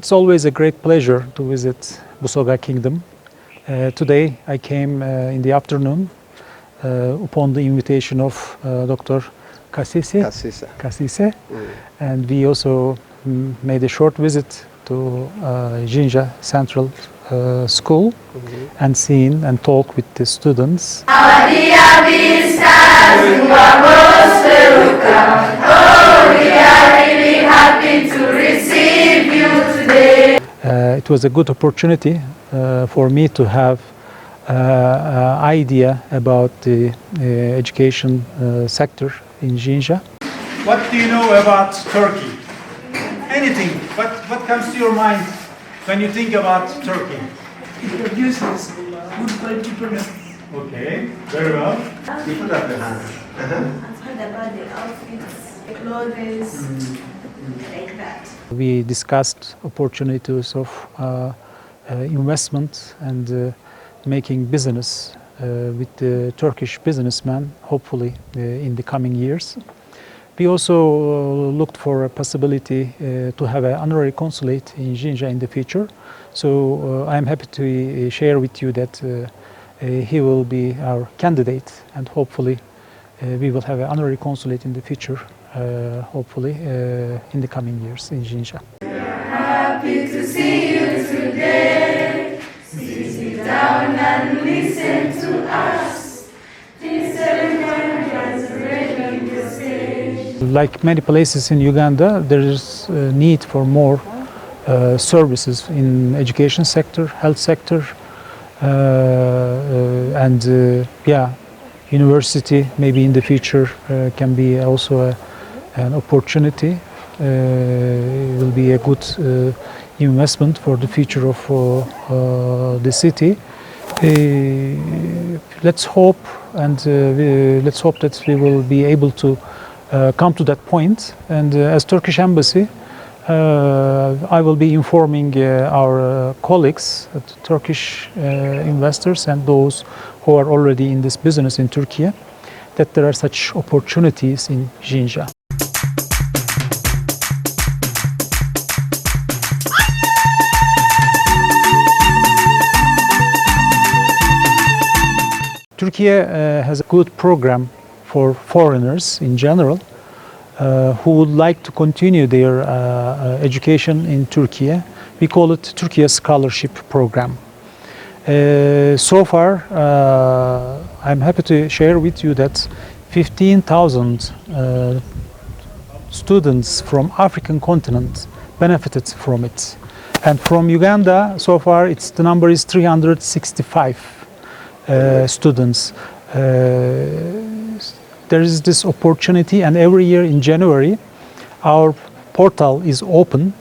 It's always a great pleasure to visit Busoga Kingdom. Today I came in the afternoon upon the invitation of Dr. Kasise. Kasise. Kasise. And we also made a short visit to Jinja Central School and seen and talk with the students. Our dear visitors, you are most welcome. Oh, we are really happy to receive you today. It was a good opportunity for me to have idea about the education sector in Jinja. What do you know about Turkey? Anything. What comes to your mind when you think about Turkey? It produces good quality products. Okay, very well. You put up your hand. I've heard about the outfits, the clothes, like that. We discussed opportunities of investment and making business with the Turkish businessmen, hopefully in the coming years. We also looked for a possibility to have an honorary consulate in Jinja in the future. So I'm happy to share with you that he will be our candidate, and hopefully we will have an honorary consulate in the future, hopefully in the coming years in Jinja. Happy to see you today. Sit down and listen to us. This ceremony has ready the stage. Like many places in Uganda, there is a need for more services in education sector, health sector, and university maybe in the future can be also an opportunity. It will be a good investment for the future of the city. Let's hope, and we, let's hope that we will be able to come to that point. And as Turkish Embassy, I will be informing our colleagues, Turkish investors, and those who are already in this business in Turkey, that there are such opportunities in Jinja. Turkey has a good program for foreigners in general who would like to continue their education in Turkey. We call it Turkey Scholarship Program. So far, I'm happy to share with you that 15,000 students from African continent benefited from it. And from Uganda, so far, the number is 365 students. There is this opportunity, and every year in January, our portal is open.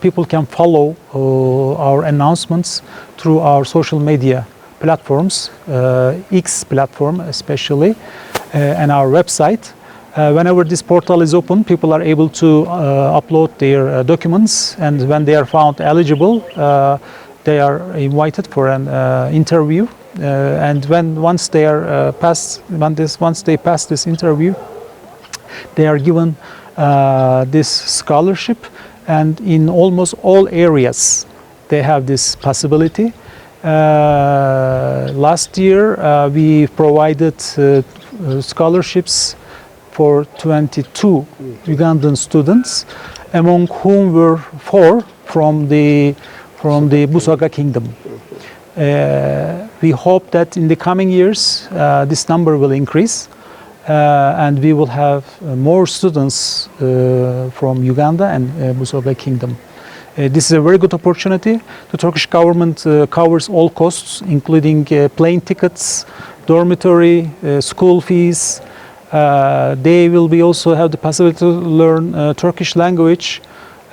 People can follow our announcements through our social media platforms, X platform especially, and our website. Whenever this portal is open, people are able to upload their documents, and when they are found eligible, they are invited for an interview. And when once they are passed, when this once they pass this interview, they are given this scholarship, and in almost all areas they have this possibility. Last year we provided scholarships for 22 Ugandan students, among whom were 4 from the Busoga Kingdom. We hope that in the coming years this number will increase, and we will have more students from Uganda and Busoga Kingdom. This is a very good opportunity. The Turkish government covers all costs, including plane tickets, dormitory, school fees. They will be also have the possibility to learn Turkish language,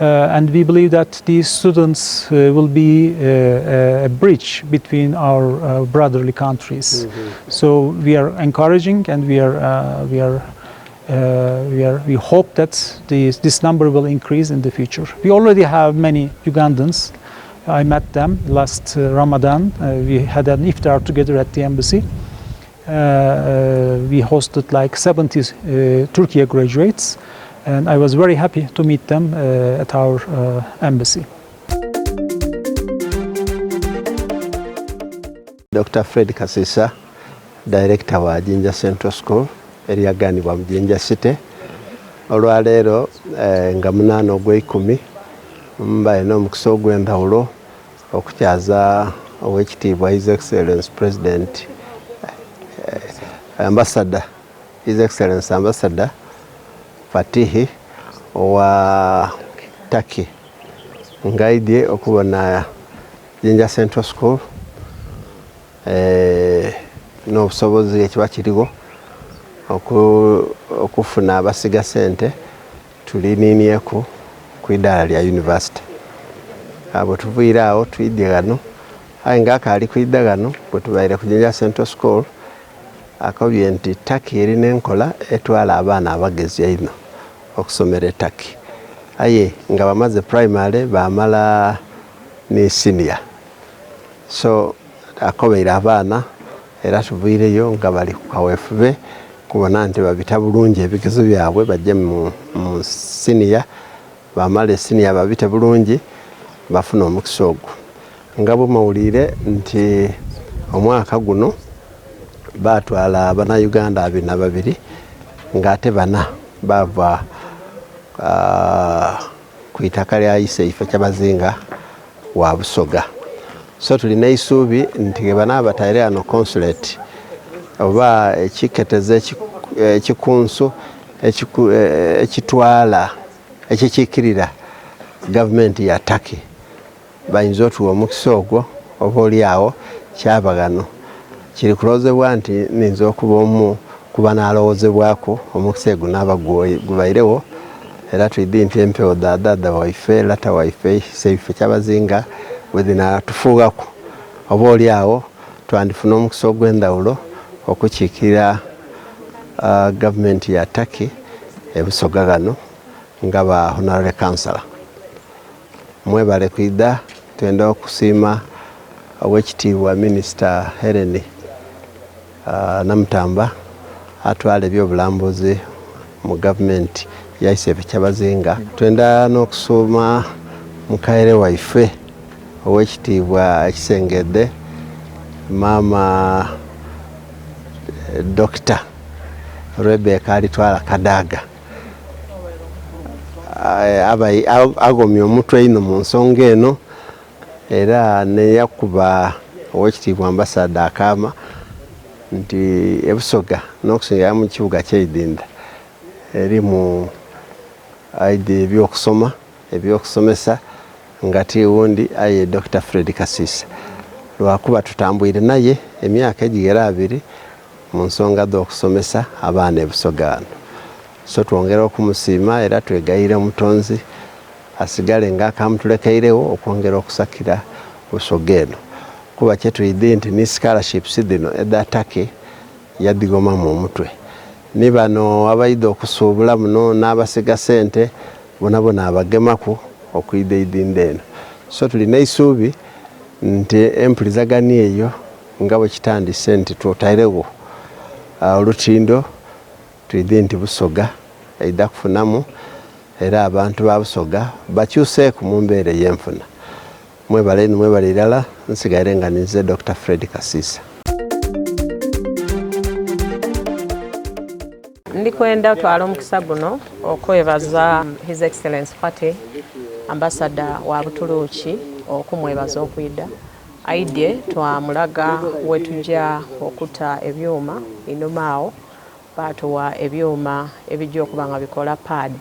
and we believe that these students will be a bridge between our brotherly countries. So we are encouraging, and we hope that this number will increase in the future. We already have many Ugandans. I met them last Ramadan. We had an iftar together at the embassy. We hosted like 70 Turkey graduates, and I was very happy to meet them at our embassy. Dokita Fred Kasisa, Director wa Jinja Central School eryaganibwa mu Jinja City. Olwaleero nga munaana ogweikumi mbaire n'omukisa ogw'endhawulo okukyaza Owekitiibwa His Excellency President Ambassador His Excellency Ambassador Fatihi owa Turkey nga aidhye okubona Jinja Central School n'obusobozi ekiba kirigho okufuna abasiga sente tuliniinieku ku idaala lya yunivasite. Bwetuviire agho twidhye ghano aye nga akaali kwidha ghano bwetubaire ku Jinja Central School akobye nti Turkey erina enkola etwala abaana abagezi einho okusomera e Turkey aye nga bamaze primary bamala ni senior so akobeire abaana era tuviireyo nga bali ku kawefube kubona nti babita bulungi ebigezo byabwe baje mu senior bamale senior babite bulungi bafune omukisa ogwo. Nga bwemwawuliire nti omwaka guno baatwala Bannayuganda 22 nga ate bana baava ku itaka lya Iseife Kyabazinga wa Busoga. So tuli n'eisuubi nti ghebanaaba bataire ghano consulate oba ekiketezo ekikunsu ekitwala ekikiikirira gavumenti ya Turkey bayinza otuwa omukisa ogwo oba oli agho kyaba ghano. Kiri kulowoozebwa nti ninza okuba omu ku banaalowozebwaku omukisa egunaaba gubairegho era twidhi nti empewo dha dhaadha waife, lata waife, iseife Kyabazinga bwe dhinaatufuughaku oba oli agho twandifuna omukisa ogw'endhawulo okukiikirira gavumenti ya Turkey e Busoga ghano nga ba Honorary Councillor. Mwebale kwidha, twenda okusiima Owekitiibwa Minisita Hellen Namutamba atwala ebyobulambuzi mu gavumenti ya Iseife Kyabazinga. Twenda n'okusuuma mukaire waife Owekitiibwa Ekisengedde Maama Dokita Rebecca Alitwala Kadaga. Agomya omutwe inho mu nsonga eno era neyakuba Owekitiibwa Ambasada akaama nti e Busoga n'okusingira mu kibuga kye Idinda erimu aidha eby'okusoma, eby'okusomesa nga ti wundi aye Dokita Fred Kasiisa lwakuba tutambwire naye emyaka egighera abiri mu nsonga dh'okusomesa abaana e Busoga ghano. So twongera okumusiima era twegayirira Omutonzi asigale nga akamutulekeiregho okwongera okusakira Busoga eno kuba kyetwidhi nti ni scholarships dhino edha Turkey yadhigomamu omutwe. Ni bano abaidha okusuubula muno n'abasiga sente bonabona abagemaku okwidha eidhindho eno. So tuli n'eisuubi nti empulizagania eyo nga bwe kitandise nti twotairegho olutindo twidhi nti Busoga eidha kufunamu era abantu ba Busoga bakyuseeku mu mbeera ey'enfuna. Mwebale inho mwebale irala, nsigaire nga ninze Dokita Fred Kasiisa. Ndi kwenda otwala omukisa guno okwebaza His Excellency Fatih, Ambassador wa Butuluuki okumwebaza okwidha. Aidye twamulaga wetuja okuta ebyuma inhuma agho baatuwa ebyuma ebija okuba nga bikola pad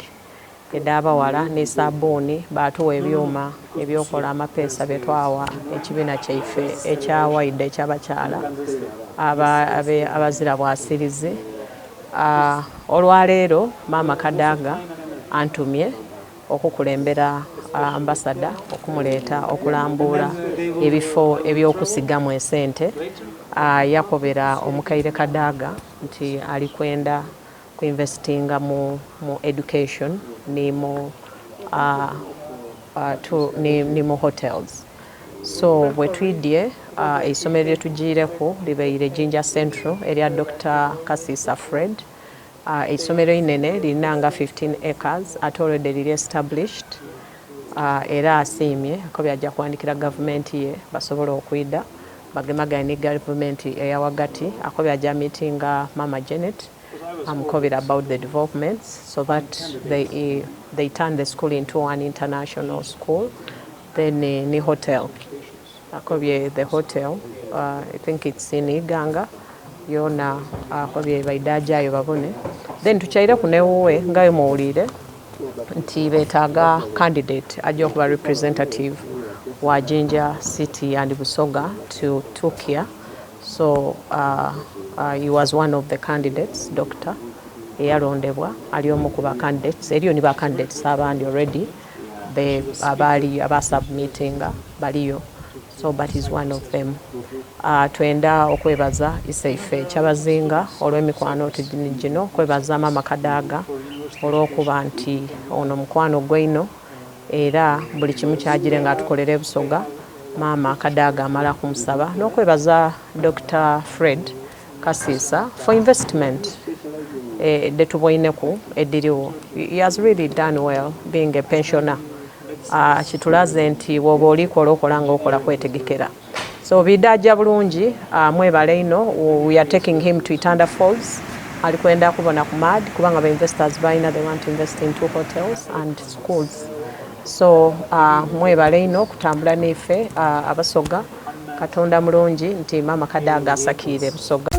edh'abawala ni sabuuni, baatuwa ebyuma eby'okola amapeesa byetwawa ekibiina kyaife ekya waida eky'abakyala abazira bwasirizi. Olwaleero Maama Kadaga antumye okukulembera Ambasada okumuleeta okulambuula ebifo eby'okusigamu esente. Yakobera omukaire Kadaga nti ali kwenda ku investinga mu mu education ni mu ni mu hotels. So bwetwidhye eisomero lyetujiireku libaire Jinja Central erya Dokita Kasiisa Fred. Eisomero einene lirina nga 15 acres ate already liri established era asiimye akobye aja kuwandikira gavumenti ye basobole okwidha. Bagemagaine ni gavumenti eya wagati. Akobye aja meetinga Mama Janet amukobera about the developments so that they turn the school into an international school. Then ni hotel, akobye the hotel, I think it's in Iganga yona, akobye baidajayo babone. Then tukyaireku newuwe ngayo muwulire nti betaaga candidate ajja okuba representative wa Jinja City and Busoga to Turkey. So he was one of the candidates. Doctor eyalondebwa ali omu ku ba candidates. Eriyo ni ba candidates abandi already be abaali abasubmittinga baliyo, so but he's one of them. Twenda okwebaza iseife Kyabazinga olw'emikwano gino, kwebaza Mama Kadaga olw'okuba nti ono mukwano gweino, era buli kimu kyagire nga atukolera ebusoga Maama Kadaga amala kumusaba, n'okwebaza Dr Fred Kasiisa for investment detubwoineku ediriwo. He has really done well being a pensioner. Kitulaze nti woba olikola okola nga okola kwetegekera, so bidajja bulungi. Mwebale ino. We are taking him to Itanda Falls. Ali kwenda kubona ku mad kubanga ba investors balina, they want to invest in two hotels and schools. So mwebale ino kutambula neife. Abasoga, Katonda mulungi nti Mama Kadaga asakiire Busoga.